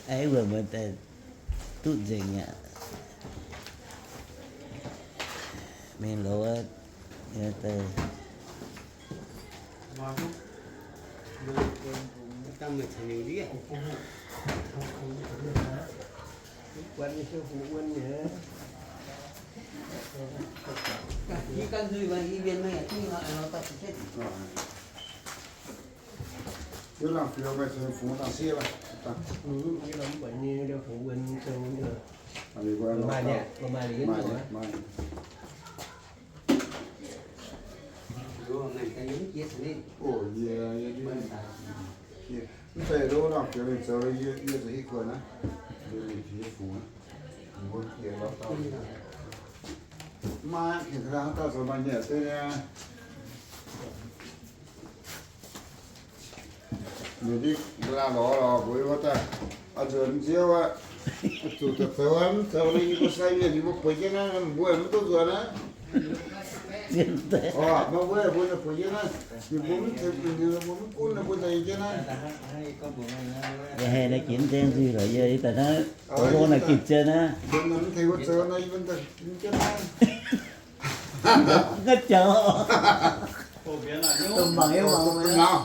Eix wuov mbuo daaih duqv nzengc aqv. Mingh loz wuov daaih. Yie lamh fioux meih ceix fungx dangh sieqv laaix. Mv zeiz ndo lamh fioux mingh zoux yie, yie zuqc hitv kuonx naaiv. Yie mingh fiev fungx naaiv. Maiv mangc ga'naaiv dauh zoux maaih nyanc duqv nyei. Ninh ndiev ga'naaiv lorz lorz mbuo wuov daaih, oix nzuonx nziouv aqv. Zuqc daaih zoux, mv zoux nor yie mbuo sai mienh ninh mbuo bueix jienv naaiv, mbuo mv duqv nzuonx aqv. Orqc, maiv wuov mbuo bueix jienv naaiv, ninh mbuo mv tengx, ninh mbuo mv gunv, ninh mbuo nzengc jienv naaiv. Hei, naaiv ginv deix nzuih lorqc, yie daaih naaiv, o, naaiv ginv jienv naaiv. Mv tengx mbuo zoux nor, yie mbuo nzengc jienv naaiv. Ga'jauv. Mangc, mangc, mangc.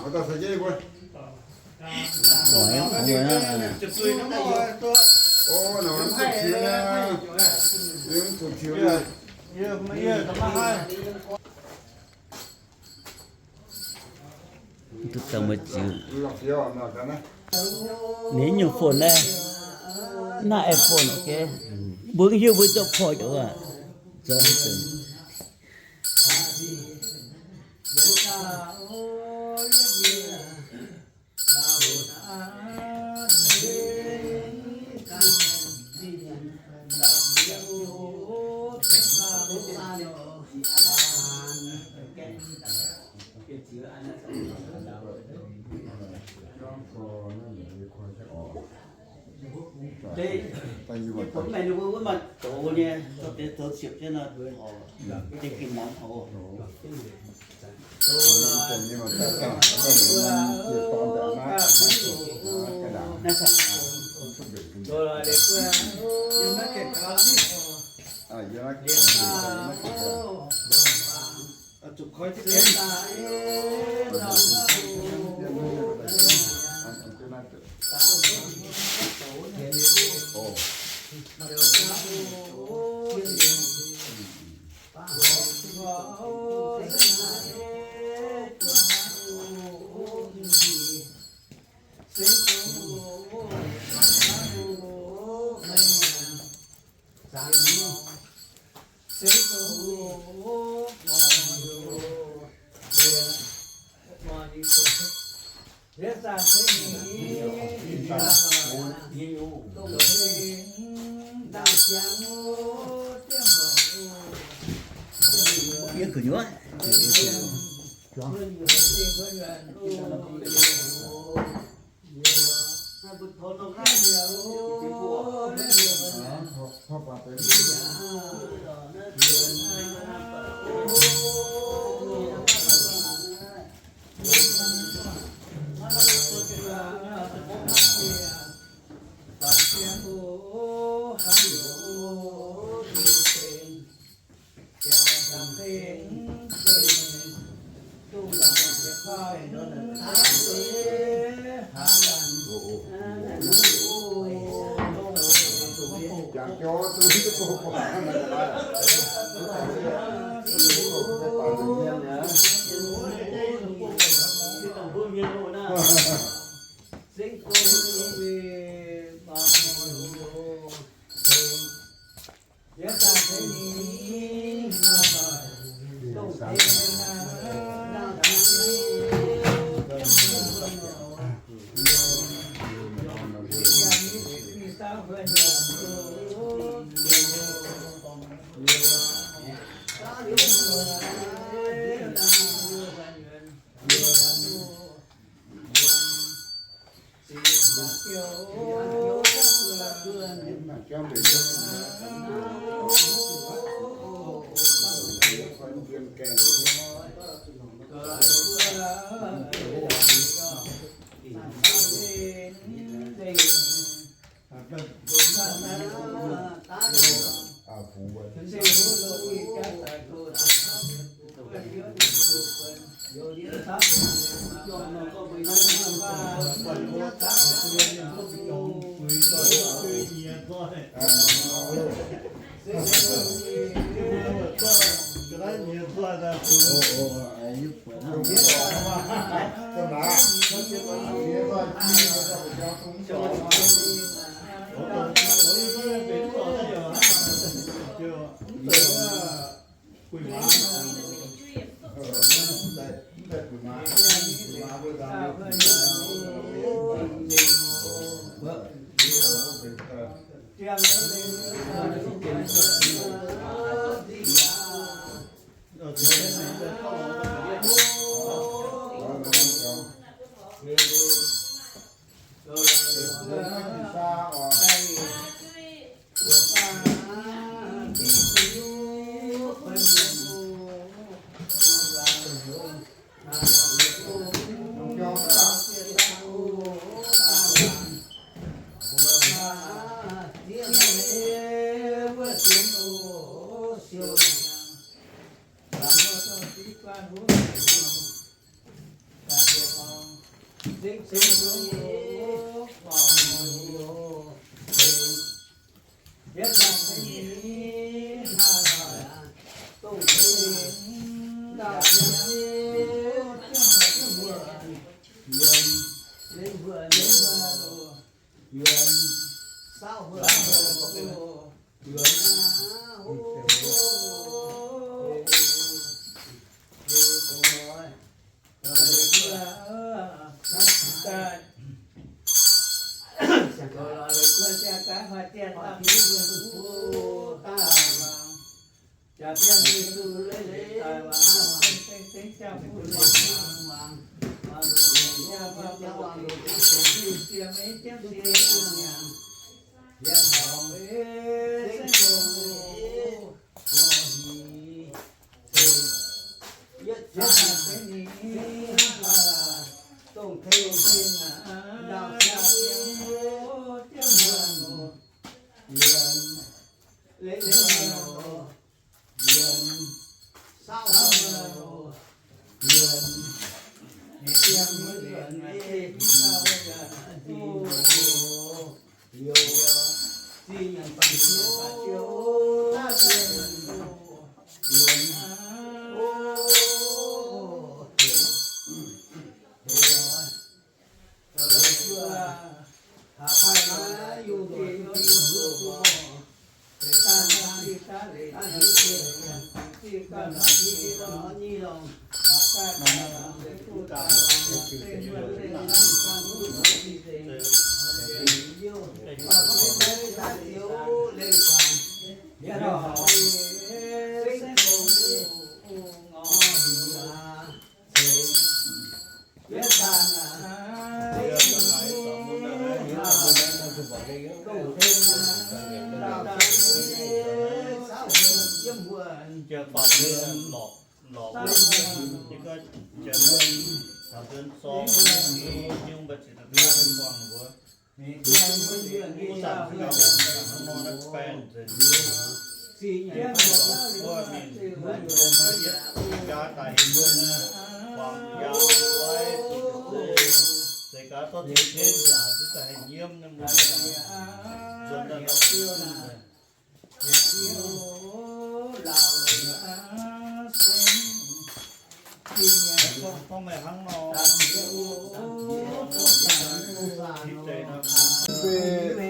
Duqv dangh mbuo ziux. Ninh nyungc phone naaiv, naaiv iPhone, ok. Mbuo hiuv mbuo zoux porc aqv. Zoux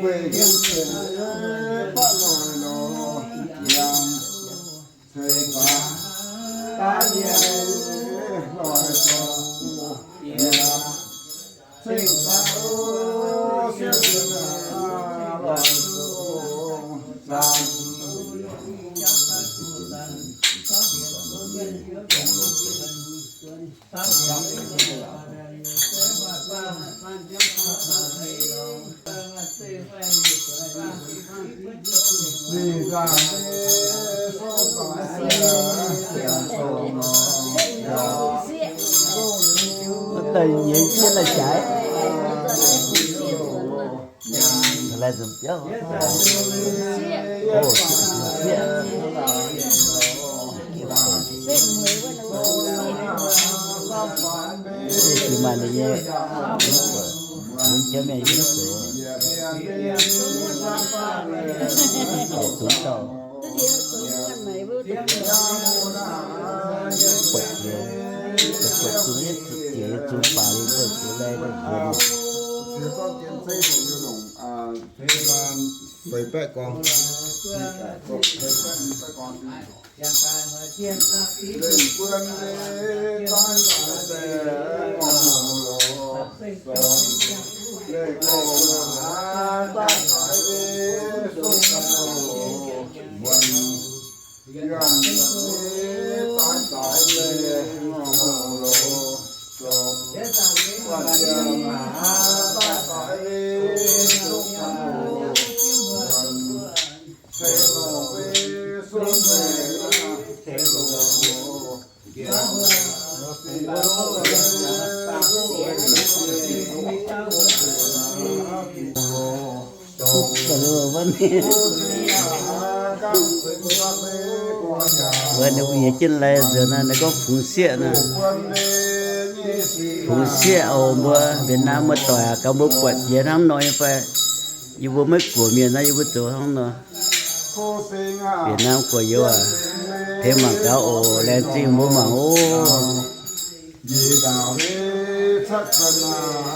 Guei yiem cien baav loic lorz yangh, ceix baav daaih nyei loic zoux yangh, ceix baav o, sienx zinh aac, loic Daaih nyiex jienv lai-jaaix. Lai nzunc biauv. Sieqv. Maaih ninh nyei, mv jauv mienh yiem zoux. Dungx dauh. Buatc jiex, buatc zungv yietv ziex zungv baac liuz daaih jiex lai daaih nzuonx. Feix baeqv gorngv. Lengh buonv daaih daaih daaih, lengh gorngv daaih daaih, Wuov ninh mbuo nyiex jienv lai nzuonx naaiv, ninh gorngv fungx sieqv naaiv. Fungx sieqv oc, mbuo Việt Nam muoz-doic aac, gaax mbuo buatc jiex hnangv nor nyei fai? Yie mbuo maiv guoqv mienh naaiv, yie mbuo zoux hnangv nor. Việt Nam gorx-youz aac, tengx mangc gaax oc, laengz zingh mbuo mangc oc.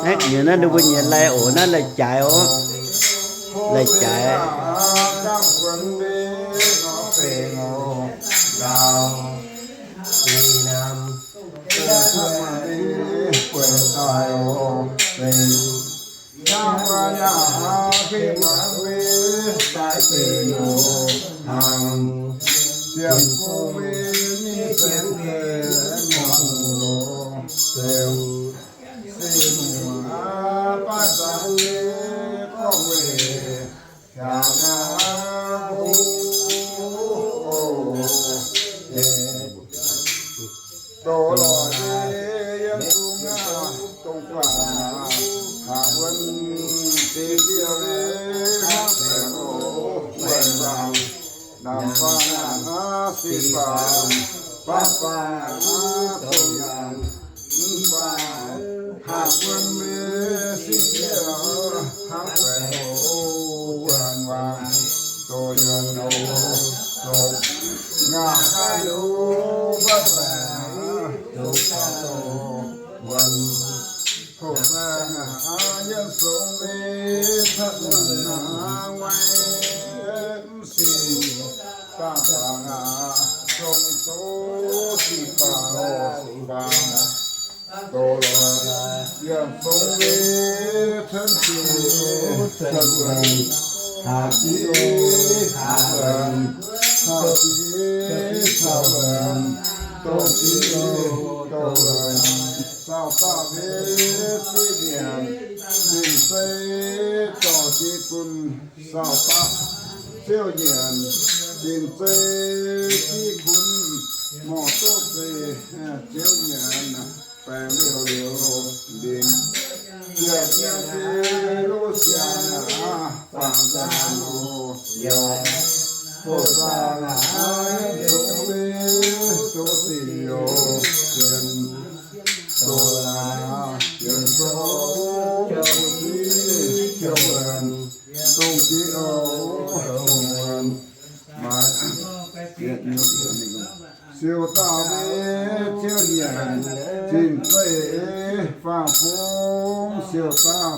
Naaiv nyungc naaiv ninh mbuo nyiex lai oc, naaiv lai-jaaix oc. Lai-jaaix. Doz lorz yie yiem zungh aac, dongh guangc aac, haac wuonv deix diuh leiz hnangv baengc oc, waengc waangc, namx faang aac, sic faang, baav faang aac, dongh yangh, mv faang, haac wuonv mienh sic diuh hnangv baengc oc, waengc waangc, dongh yangh oc, dongh ngaatc ganh oc, baav faang aac, dongh faang oc, wuonv, hoc faang aac, yiem song leiz catv muonc aac, waaic mv sic, daaih faang aac, dongh zoux sic faang oc, sic faang, doz lorz yiem song leiz cuotv diuh cuotv wuonc, haac diuh haac wuonc, cau diuh cau wuonc, dongh diuh dongh wuonc, sauh dauh hleix ziqv nyanc, zinh zeiv dorh jiez gunv, sauh dauh ziouv nyanc, zinh zeiv ziqv gunv, morc duqv zeiv ziouv nyanc, baengc liouh liouh ndinc, ziepc nyei biei luv siang aac, faang zaangc oc, yaac hoqc zaangc aac, yiem zungh leiz zoux sic youz, yiem zoux laaix, yiem zoux ziqv, yiem dongh diuh oc, dongh wuonc, maaih siou dauh ziouv nyanc, zinh zeiv faang fungx, siou dauh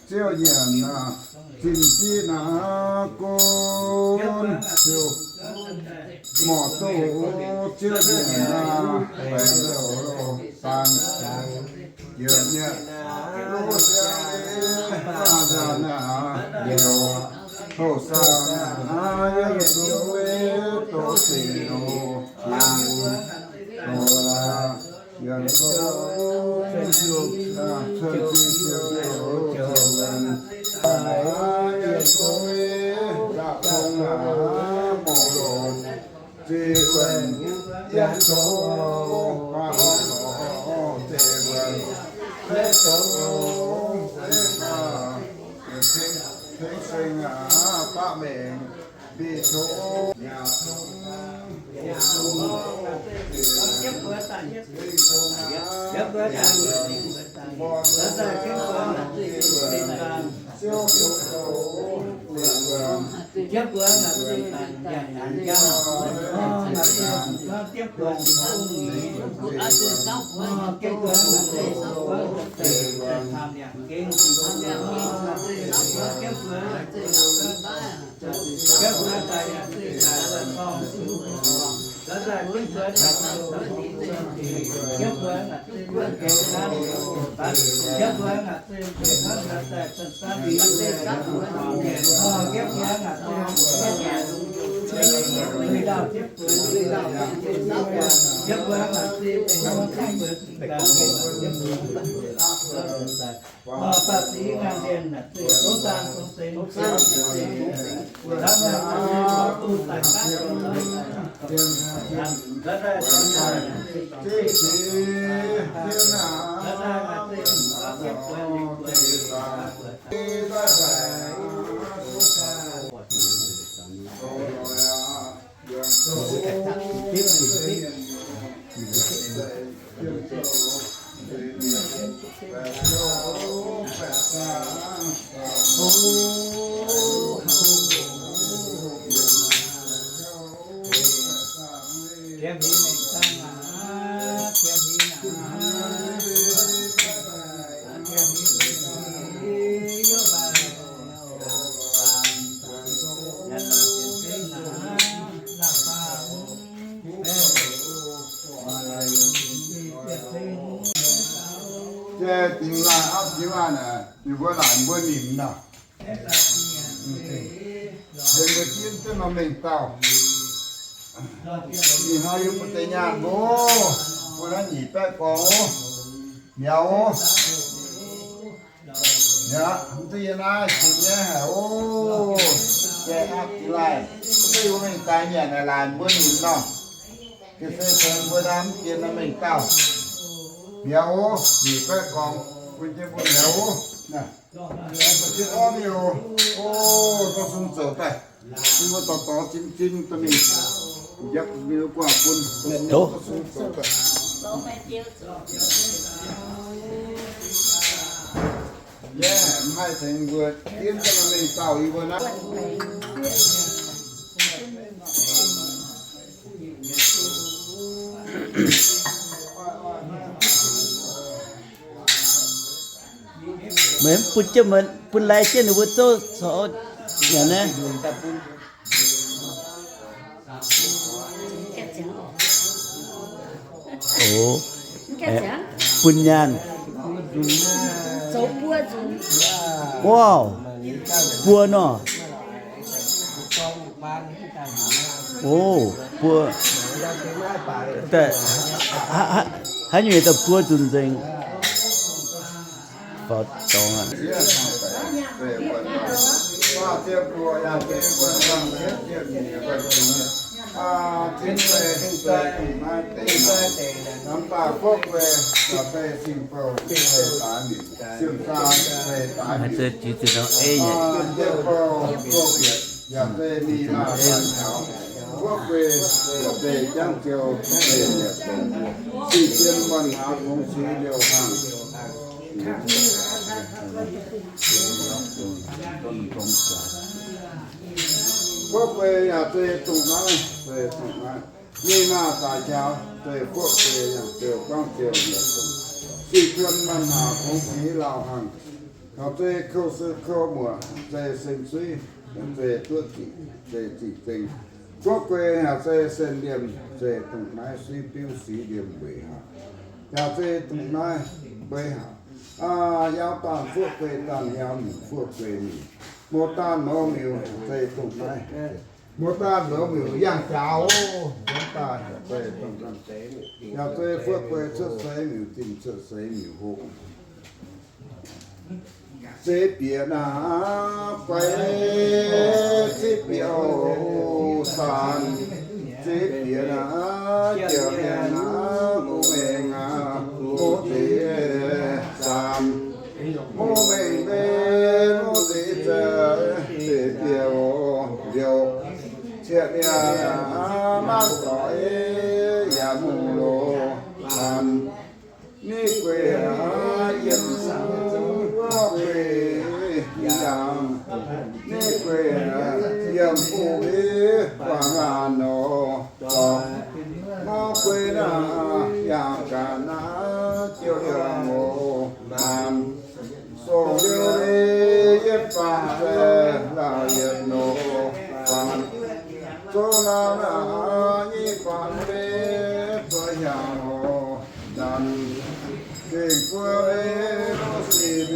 ziouv nyanc aac, zinh ziqv naaiv gunv, siou morc duqv ziouv nyanc aac, baengc liouh dangh, yietc nyei luv siang faang zaangc aac, liouh Hoc saah aav yiem zuqc doz zingh oc. Yiem zuqc, cuotv zingh ziouc doz zingh, aav yiem zuqc da'fong aav mouc longc. Zinh buonc yiem zoux, baac horpc zeiv buonc, zeiv zoux, zeiv baac, tengx seng aav baqv mengh, mbic tongx, yaac tongx, tongx, tongx, Jai dingx laanh apv dingx laanh naaic, ninh mbuo laanh mbuo nimc nor. Ninh mbuo jienv duqv norm mengh dauh. Ninh hnoi yiem mbuo deix nyaanh mbuo, mbuo naaiv nyic baeqv gorngx oc, miaux oc. Yaac mv duqv yie naaiv sienx nyei haic oc. Jai apv dingx laanh, mv duqv yie mbuo mengh daaih nyanc naaic laanh mbuo nimc nor. Ga'sie tengx mbuo naaiv mv jien naaiv mengh dauh. Miaux oc, nyic baeqv gorngx, bun jienv mbuo miaux oc. Naaiv, naaiv orv miuc, o, dorh sung zoux daaih. Bun mbuo dorh dorh zinh zinh dorh mingh, njapc mingh guangc bun, dorh sung zoux daaih. Yie mv haih tengx mbuo dien jienv mingh dauh yie mbuo naaiv. Meih mv bun jienv, bun lai jienv ninh mbuo zouv corc nyanc naaiv. O, bun nyaanh. Wow, buo nor. O, buo. Haaix nyungc daaih buo nzunc nzengc. Faaux dorngx aqv. Haaix zeiz jiex zinh nor ei nyei. Yaac zeiz mingh maaih daaih taux fuoqv guei, yaac zeiz jangv ziou zeiz yietc dongh, sic zien muonh haaix kungx seix liouh hnangv. Fuoqv guei yaac zeiz dongh naaiv, zeiz dongh naaiv. Mingh maaih daaih taux zeiz fuoqv guei yaac ziouc guangv ziouc yietc dongh. Sic zien muonh haaix kungx seix lauh hnangv. Kaux zeiz kouv se kouv muoc, zeiz sen suiv, zeiz duqv zic, zeiz zic zeng. Fuoqv guei yaac zeiz sen liemh, zeiz dongh naaiv suiv biuv seix liemh mbeix haac. Yaac zeiz dongh naaiv mbeix haac. Yaauz dangh fuoqv guei dangh, yaauz mingh fuoqv guei mingh. Muoz-daanh mouz miuc zeiv dongh naaiv. Muoz-daanh mouz miuc yangh jaux, muoz-daanh zeiv dongh naaiv. Yaac zeiv fu'jueiv cuotv seix miuc, zinh cuotv seix miuc hoqc. Zeiv bieqc naaiv faix, zeiv bieqc oc saanx, zeiv bieqc naaiv jiex mienh naaiv mungv mengh aqv, mungv zeiv saanx, mungv mengh mbe, mungv zeiv zeiv, zeiv bieqc oc liouc, cieqv mienh naaiv mangc doic yaac mungh loz maanc. Ninh guei yiem zungv, ninh guei yiem yangh, ninh guei yiem fuqv wei guangc aqv nor, zorqv norm guei naaiv yangh gaax naaiv jouh yangh oc maanc. Song liouh leiz yietv faanx zaeqv, laauh yietv nor faanx, zong laauh naaiv nyic faanx leiz zoih hiaangx oc naanc. Gengh buo leiz longc sin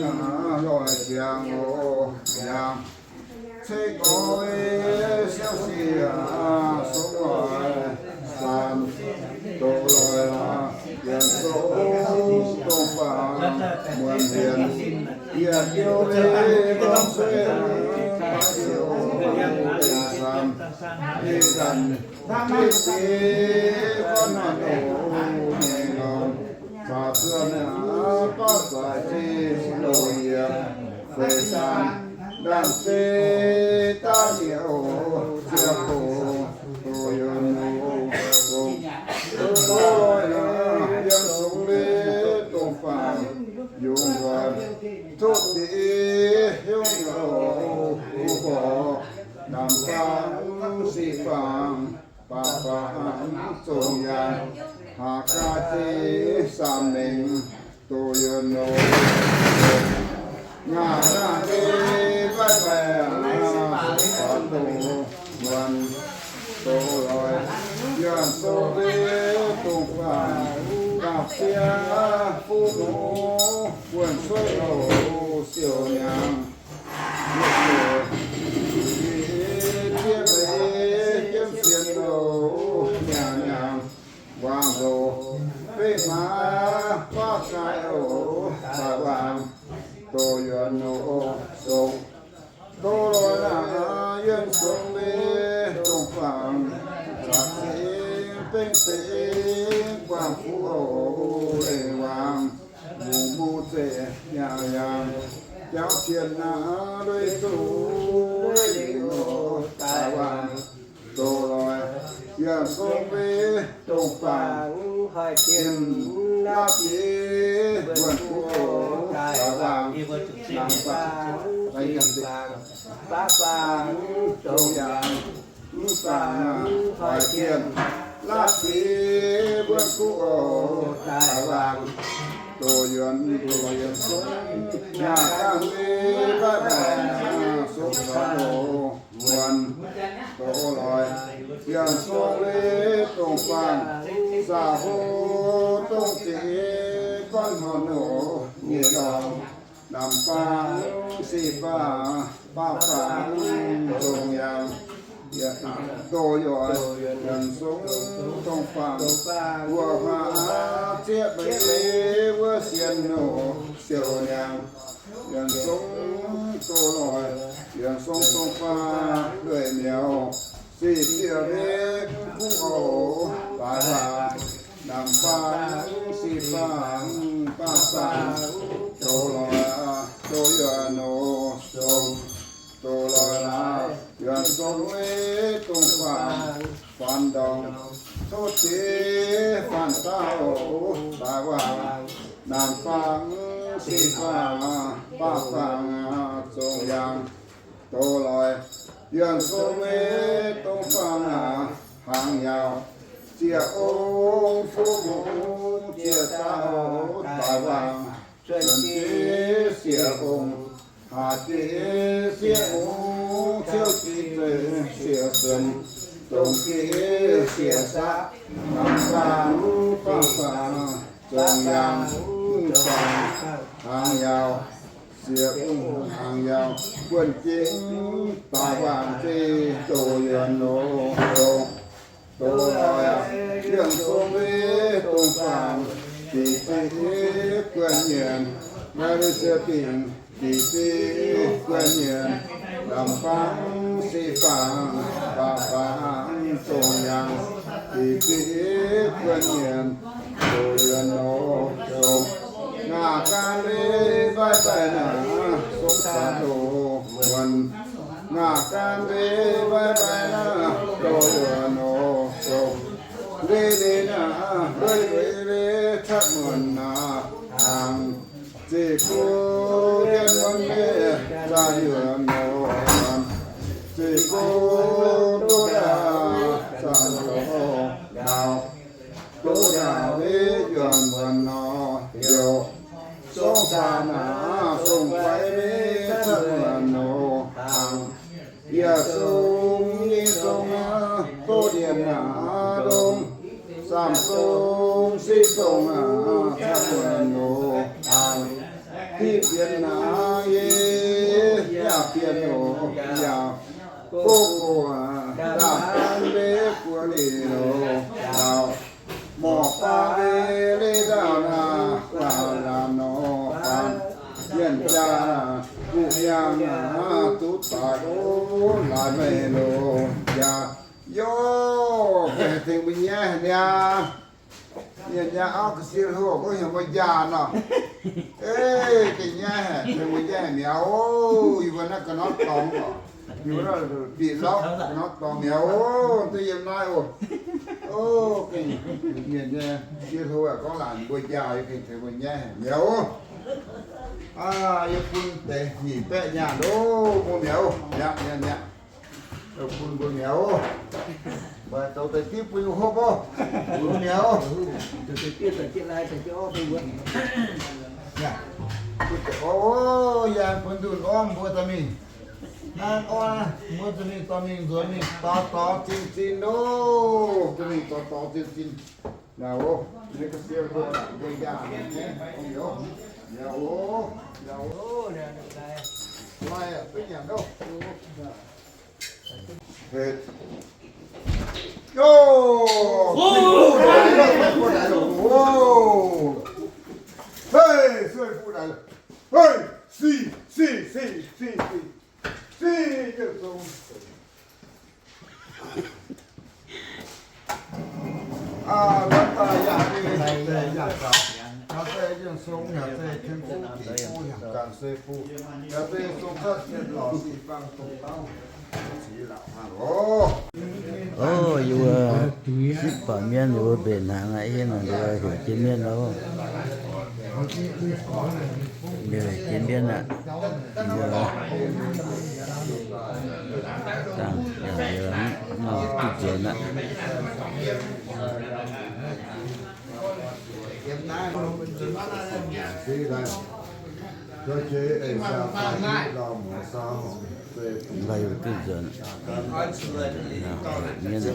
loic ziangx oc yangh. Ceix gorx leiz siouv sic songv loic saanx, doqc loic yienc song dongh faanx muonc hienx. Yietc diuh leiz longc suiv baaix siouc dengh saamh, dengh zanc deic-bung guanh haaix nyungc nyei lorngx, baac zuonx baav zaaix zinh loz yiemc feix saamh, ndaamv-zeiv daav nyieqc oc, zieqc hoc doz yuonx oc, dongh doz loic yiem song leiz dongh faanx yungz nzoih, tov deix hiuv nyei oc, kuv gorx, namx faang, sic faang, baav faang, zongh yaangh, haac gaax deix saamv mengh doz yuonx oc. Ngaatc naaiv deix mbaih mbaih aqv, baac dongh muonc doz loic yiem song leiz dongh faanx, daaih ziex fuqv nor, wuonh cuotv loz siouc hnyangx. Ziex leiz jienv sienx loz hnyangx hnyangx, wangc loz beiv hmaav baav gaaix oc, daaih wangc doz yuonx oc, song doz loic naaiv yiem song leiz dongh faanx, zaqc zingx bengv deix guangc fuqv oc, leiz wangc mungh mbuo zeiv hnyangx hnyangx, jauv tien naaiv lueiz zuqc lueiz liuz, daaih wangc doz loic yiem song leiz dongh faanx, hoic jienh laapv jiex wuonh kuv oc, daaih wangc namx faang, sic faang, baav faang, zongh yaangh, mv baac hoic jienh laapv jiex wuonh kuv oc, daaih wangc doz yuonx, doz yuonx song, yaac ganh maiv baaih song caux loz muonc doz loic yiem song leiz dongh faanx, zaqc hlo dongh ziex guanh hmuangx nor nyei lorngx, namx faang, sic faang, baav faang, zongh yaangh, doz yuonx, yiem song dongh faanx, wuov haav zieqv meiv wuov sienx nor siouc hnyangx, yiem song doz loic, yiem song dongh faanx lueic miuc, sic zieqc meiv kuv oc, baav faang, namx faang, sic faang, baav faang, doz loic, doz yuonx nor song, doz loic naaiv yuonx song leiz dongh faanx, faanx ndorngx tov deix faanx dauh oc, daaih wangc namx faang, sic faang, baav faang, zongh yaangh, doz loic yuonx song leiz dongh faanx, hnaangx yaauc zieqc ong fuqv mungz zieqc dauh, daaih wangc cuonx jeiv siec ong, haac jeiv siec mungz, ciouv jeiv zeiv siec suonx, dongh jeiv siec saqv, namx faang, baav faang, zongh yaangh, mv faang, hnaangx yaauc Sieqv ungh hnaangx yaac buonv jiex daaih waanc zeiv doz yuonx nor, doz lorz yaac yienh zong weiv dongh faanv, diqc ziqv buonv nyienc, maiv duqv siev dingc, diqc ziqv buonv nyienc, lamh fangv siqv fangv, baac fangv dongh yaangh, diqc ziqv buonv nyienc, doz yuonx nor, dongh ngaaqv gaanv leiz mbaih mbaih naaic, song faanv loz muonc. Ngaaqv gaanv leiz mbaih mbaih naaic, doz yuonx nor, dongh leiz leiz naaic, leiz leiz leiz catv muonc naaic, hnaangx ziqc go dien muonc leiz, zaah yuonx nor, ziqc go duqv ndaauv, zaah nor, ndaauv duqv ndaauv weiv yuonx muonc nor, youc song faanv naaic, song faix meiv catv muonc nor, hnaangx yietc song nyei song naaic, doz dien naaic dongh zaamc song siqv song naaic, catv muonc nor, hnaangx diqv bienx naaic, yaac bienx nor, yaac gox gox ndaauv maiv buo liuz nor, ndaauv morc baav weiv leiz ndaauv naaic, guaax laanh nor, faanv yienh jaa naaic, guv yangh naaic, duqv daaih oc, laaix meih loz jaa. Yoc, gengh tengx mbuo nyaiv haic mi'aqv. Mienh nyei auv ga'sie hlo gorngv heuc mbuo njaaux nor. Ei, gengh nyaiv haic, tengx mbuo nyaiv haic mi'aqv oc. Yie mbuo naaiv ga'norm dorngx oc. Yie mbuo naaiv bieqc lauv ga'norm dorngx mi'aqv oc. Duqv yiem naaiv oc. Oc, gengh mienh nyei sie hlo gorngv laanh mbuo njaaux, yie gengh tengx mbuo nyaiv haic mi'aqv oc. Aa, yie bun deix nyic baeqv nyaanh loh, mbuo mi'aqv oc. Mi'aqv, mi'aqv, mi'aqv. Bun mbuo mi'aqv oc. Mbuo zoux deix div bun yie hopv oc. Mbuo mi'aqv oc. Oc, yaac bun ndunh orv mbuo dorh mingh. Naaiv orv, mbuo dorh mingh nzuonx mingh dorh dorh zin zin oc. Dorh mingh dorh dorh zin zin. Yaac oc, mbuo yaac mi'aqv oc. Yaac oc. Lai aqv, duqv nyanc oc. Yoc! Hei, sueih fuqv daaih. Hei, siqv, siqv, siqv, siqv, siqv, siqv, yietc zungv. Aa, daaih yaac deix, daaih yaac zaux, yaac deix yienh song, yaac deix tien fuqv diqc fuqv, yaac ganh se fuqv, yaac deix song cuotv tien lorqc, siqv fangv dongh dauh. Oc, yie mbuo sipv baac mienv, yie mbuo mbenc hnaangx aqv, hienv nor nduov heuc jienv mienv oc. Liuz heuc jienv mienv aqv. Yie mbuo dangh yaac yie mv duqv nzuonx aqv. Lai yie mbuo duqv nzuonx. Mienv.